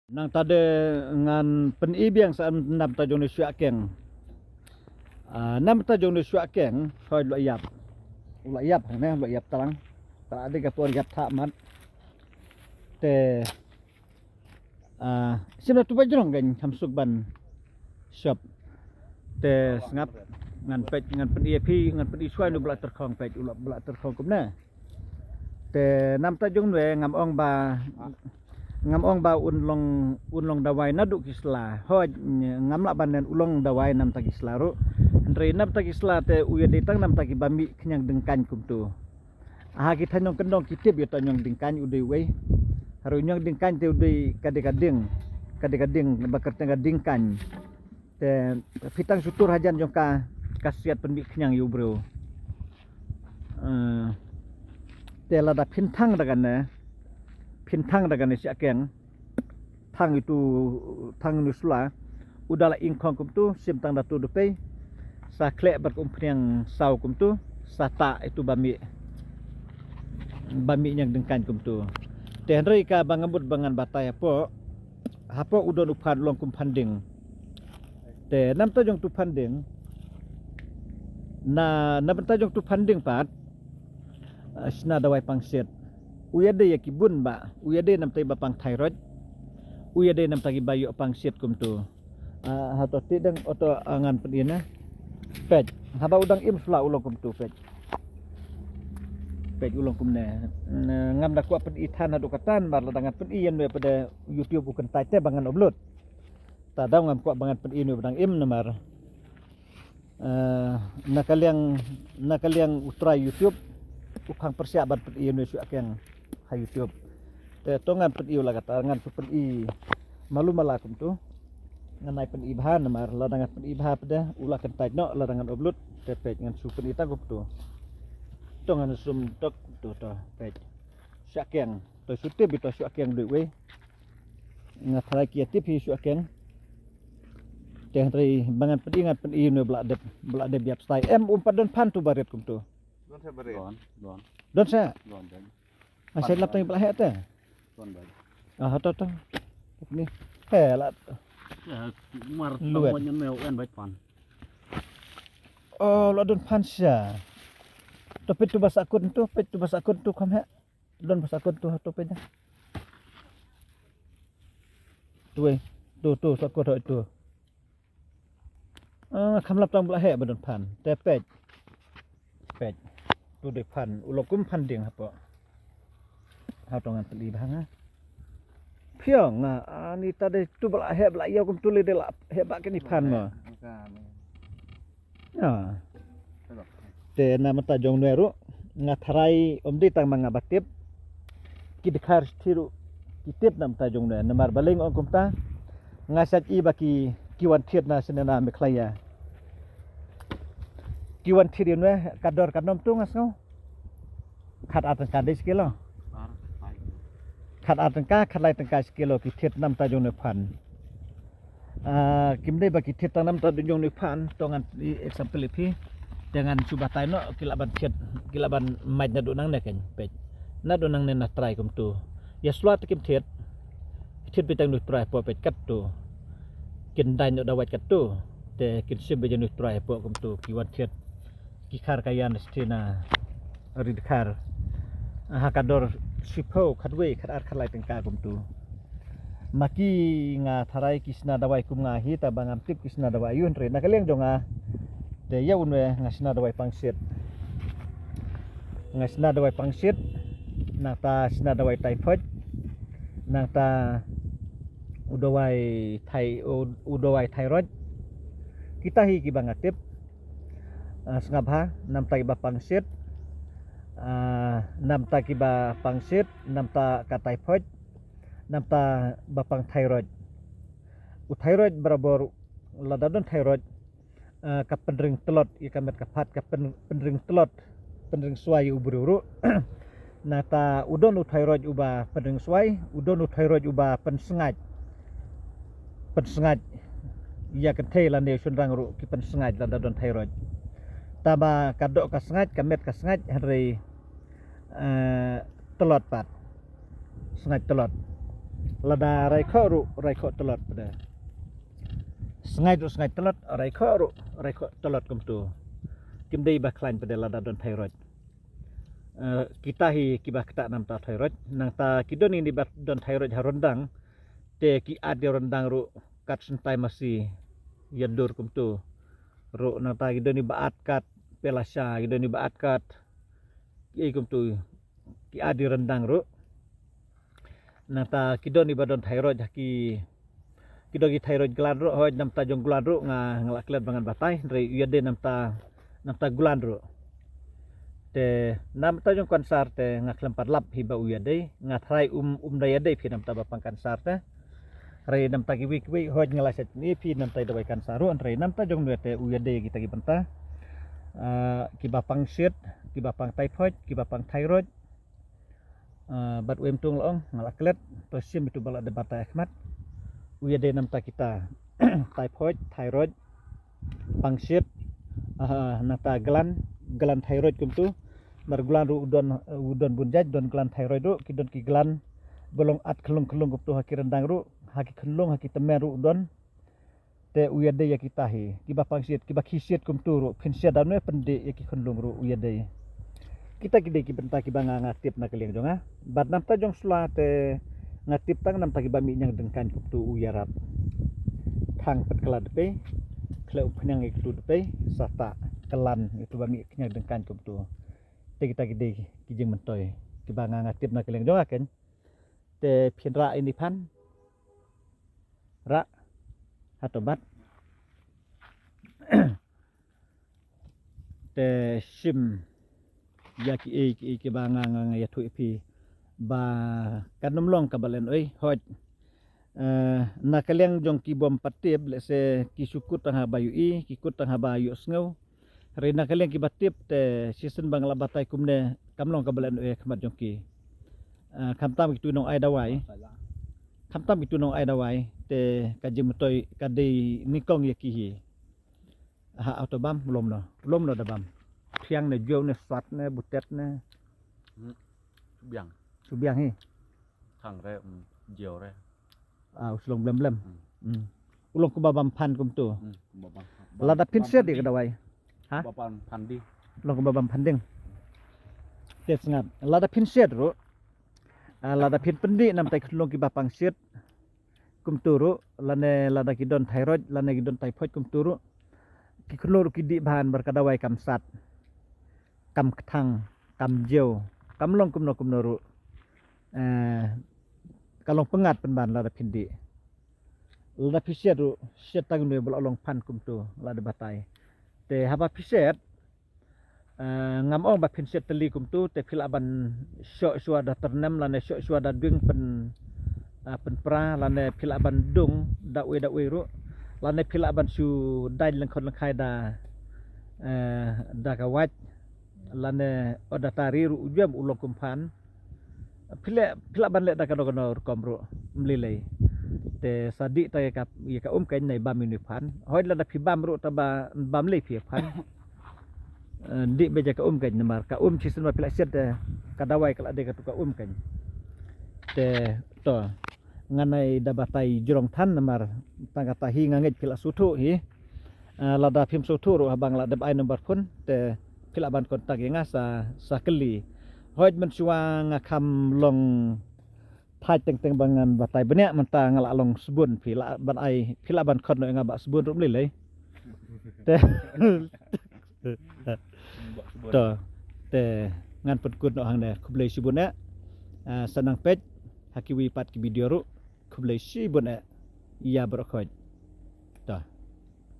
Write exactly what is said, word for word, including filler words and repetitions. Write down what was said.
Nangta de ngan pyni biang sa namta jong ne shuwa keng. Ah, namta jong ne shuwa keng, hoi lo yap. Lo yap ne, lo yap talang. Tara de ka por yap tha mat. Te, ah, sim na tu ba jrong kan ham suk ban shop. Te sngap ngan peit, ngan pyni phi, ngan pyni shuwa nu bla terkhong peit, u la bla terkhong kumne. Te namta jong nwe ngam ong ba, ngam ong ba un long, un long dawai naduh ki sla. Hoi, ngam lah ban nen u long dawai namta ki sla ruh. Hynrei namta ki sla te u ïa dei tang namta ki ba mih khñiang dengkan kumtu. Aha ki thaiñ nongkyndong ki tip ïa ta ñiang dengkan u dei uei. Haru ñiang dengkan te u dei ka dei ka ding. Ka dei ka ding ba kyrteng ka dengkan. Te phi tang shu tur hajan jong ka, ka siat pynmih khñiang ïa u briew. Eh, te lada phin thang da kane, phin thang da kane sha keng, thang itu, thang inu sla, u da la ingkhong kumtu, sim tang da tu dupei, sa khleh bad ka umphniang saw kumtu, sa ta itu ba mih, ba mih ñiang dengkan kumtu. Te hynrei ka ba nga mut ba ngan batai hapoh, hapoh u don u phan long kum phan ding. Te namta jong tu phan ding. Na, namta jong tu phan ding pat. Ah, sna dawai pangsit. U ïa dei ïa ki bun ba. U ïa dei namta ba pang thyroid. U ïa dei namta ki ba ïoh pangsit kumtu. Ah, ha to ti dang oto angan pyn-i na. Peit. Haba u dang im sla u long kumtu peit. Peit u long kumne. Na, ngam da kwah pyn-i than haduh katan mar la dang ngan pyn-i ïa nwe pada YouTube u kyntait te ba ngan upload. Ta daw ngam kwah ba ngan pyn-i nwe ba dang im namar. Eh, na ka liang, na ka liang u trai YouTube u khang pyrshah ban pyn-i nwe shu akeng ha YouTube. Te to ngan pyn-i u la kata ngan shu pyn-i malu mala kumtu. Ngan nai pyn-i bha namar la dang ngan pyn-i bha pda u la kyntait noh la dang ngan upload te peit ngan shu pyn-i ta kumtu. To ngan sum tok kumtu to peit. Shu akeng to shu tip to shu akeng dui wei. Nga tharai ki ïa tip hi shu akeng. Te hynrei ba ngan pyn-i ngan pyn-i nwe bla dep, bla dep ïap stai. Em um pat don phan tu barit kumtu. Don sa barit. Don, don. Don sa. Don, don. Asai lap tang bla heh te. Don, don. Ah, to, to. Ni. He la. Ya, mar Luet. Tang mo nyen me en bait phan. Oh, la don phan sa. To peit tu ba sakut tu, peit tu ba sakut tu kham heh. Don ba sakut tu ha to peit. Tu eh. Tu, tu sakut ha tu. Ah, kham lap tang bla heh ba don phan. Te peit. Peit. Tu dei phan. U long kum phan ding hapoh. Ha to ngan pyn-i bha nga. Phiang nga, ani ta dei tu bla heh bla ïa kum tu le dei la heh ba kini phan mo. Ya. Te namta jong nwe ruh nga tharai um dei tang ma nga ba tip. Ki dkhar thied ruh ki tip namta jong nwe namar ba leng ong kumta. Nga sat i ba ki, ki wan thied na sene na Meghalaya. Ki wan thied ïa nwe ka dor ka nom tu nga sngew. Khat ar tyngka dei shi kilo. Khat ar tyngka, khat lai tyngka shi kilo ki thied namta jong nwe phan. Ah, kim dei ba ki thied tang namta jong nwe phan, to ngan i example ïa phi. Te ngan shu batai noh ki la ban thied, ki la ban mait naduh nangne kan peit. Naduh nangne na trai kumtu. Ïa shuwa te kim thied. Thied beit tang nwe trai po peit katto. Kin daiñ noh da wait katto. Te kin shim beit jong nwe trai po kumtu ki wan thied. Ki khar ka ïan stina ri dkhar. Ha ka dor shiphew khatwei khat ar khat lai tyngka kumtu. Ma ki nga tharai ki sna dawai kum nga hi ta ba ngam tip ki sna dawai ïu hynrei na ka liang jong nga. Te ïa un we nga sna dawai pangsit. Nga sna dawai pangsit. Nangta sna dawai typhoid. Nangta u dawai thai u, u dawai thyroid. Kita hi ki ba nga tip. Ah, sngap ha, namta ki ba pangsit. Ah, namta ki ba pangsit, namta ka typhoid, namta ba pang thyroid. U thyroid barabor lada don thyroid, ah, ka pynring tlot ïa ka met ka phad ka pyn-, pynring tlot, pynring swai ïa u briew ruh. Nangta u don u thyroid uba pynring swai, u don u thyroid uba pynsngaid. Pynsngaid. Ïa kynthei lane u shynrang ruh ki pynsngaid lada don thyroid. Taba ka doh ka sngaid, ka met ka sngaid, hynrei, eh, tlot pat. Sngaid tlot. Lada raikhoh ruh, raikhoh tlot pat de. Sngaid ruh, sngaid tlot, raikhoh ruh, raikhoh tlot kumtu. Kim dei ba khlaiñ pat de lada don thyroid. Eh, kita hi kiba ktah namar thyroid. Nangta ki don ine ba don thyroid ha ryndang. Te ki at ïa ryndang ruh kat syntai masi ïa dur kumtu. Ruh nangta ki don ine ba at kat pelasha, ki don ine ba at kat. Ki ei kumtu. Ki at ïa ryndang ruh. Nangta ki don ine ba don thyroid ha ki, ki don ki thyroid gland ruh, hooid namar jong gland ruh nga, nga la klet ba ngan batai, hynrei u ïadei namar, namar gland ruh. Te namar jong cancer te nga khlem pat lap hi ba u ïadei, nga tharai um, um da ïadei phi namar ba pang cancer te. Hynrei namar kiwei kiwei, hooid nga la shet ni phi namar dawai cancer ruh, hynrei namar jong ne te u ïadei kita ki bynta. Ah, kiba pang shit, kiba pang typhoid, kiba pang thyroid. Ah, bad u em tung la ong, nga la klet, to shim itu ba la dep batai khmat. U ïadei namar kita, typhoid, thyroid, pang shit, ah, nangta gland, gland thyroid kumtu. Namar gland ruh u don, u don bun jait, don gland thyroid ruh, ki don ki gland ba long at khyllung khyllung kumtu ha ki ryndang ruh, ha ki khunlung, ha ki tymmen ruh u don. Te u ïadei ïa kita hi, kiba pang shit, kiba khie shit kumtu ruh, phin shit da une pyndih ïa ki khunlung ruh u ïadei. Kita ki dei ki bynta kiba nga, nga tip na ka liang jong nga. Bad namar jong sla te nga tip tang namar kiba mih ñiang dyngkaiñ kumtu u ïarap. Thang pat kylla dpei, khleh u phniang ïa kitu dpei, sa ta kylla ïa kitu ba mih ñiang dyngkaiñ kumtu. Te kita ki dei ki jingmyntoi kiba nga, nga tip na ka liang jong nga keiñ. Te phin rah ine phan. Rah. Hato mat. Te shim ïa ki ei ki ei kiba nga, nga, nga ïathuh ïa phi ba kan ym long kaba lehnohei, hooid. Eh, na ka liang jong ki bym pat tip, lehse ki shu kut tang haba ïohi, ki kut tang haba ïohsngew. Hynrei na ka liang kiba tip te shisien ba nga la batai kumne kam long kaba lehnohei ha khmat jong ki. Ah, khamtam kitu nong ai dawai. Khamtam kitu nong ai dawai te ka jingmyntoi ka dei nyngkong ïa ki hi. Ha, ato bam, lum noh. Lum noh da bam. Thiang ne, jiew ne, sat ne, butet ne. Hmm. Subiang. Subiang hi. Thang re, mm, jiew re. Ah, u shlong blem blem. Hmm. Hmm. U long kumba bam phan kumtu. Hmm, kumba bam phan. Lada phin shet ïa ka dawai. Ha? Kumba bam phan ding. U long kumba bam phan ding. Te sngap. Lada phin shet ruh. Ah, lada phin pyndih namar ki khunlung kiba pang shit. Kumtu ruh, lane lada ki don thyroid, lane ki don typhoid kumtu ruh. Ki khunlung ruh ki dih bha namar ka dawai kam sat. Kam kthang, kam jiew, kam long kumno kumno ruh. Eh, ka long pyngngad pynban lada phin dih. Lada phi shet ruh, shet tang une ba la long phan kumtu, lada batai. Te haba phi shet, eh, ngam ong ba phin shet tylli kumtu, te phi lah ban shoh shuwa da tyrnem, lane shoh shuwa da dweng pyn, eh, pynpra, lane phi lah ban dung da uwei da uwei ruh, lane phi lah ban shu dait lyngkhot lyngkhai da, eh, da ka wait, lane o da tari ruh u jem u long kum phan. Phi leh, phi lah ban leh da kano kano rukom ruh, ym lei lei. Te sa dih tang ïa ka, ïa ka um keiñ ne bam ïa une u phan. Hooid lada phi bam ruh tang ba bam lei phi ïa u phan. Eh, dih beit ïa ka um keiñ namar ka um shisien ba phi la shet te ka dawai ka la dei katu ka um keiñ. Te to. Ngan ai da batai jrong than namar tang kata hi nga ngeit phi la sngewthuh hi. Ah, lada phim sngewthuh ruh haba nga la dep ai number phone te phi lah ban contact ïa nga sa, sa kylli. Hooid mynshuwa nga kham long thait teng teng ba ngan batai bniah, mynta nga la long sbun, phi lah ban ai, phi lah ban khot noh ïa nga ba sbun ruh ym lei lei. Te to, te ngan pynkut noh hangne, khublei shibun eh. Ah, sa nang peit ha kiwei pat ki video ruh. Khublei shibun eh. Ïa baroh khoit.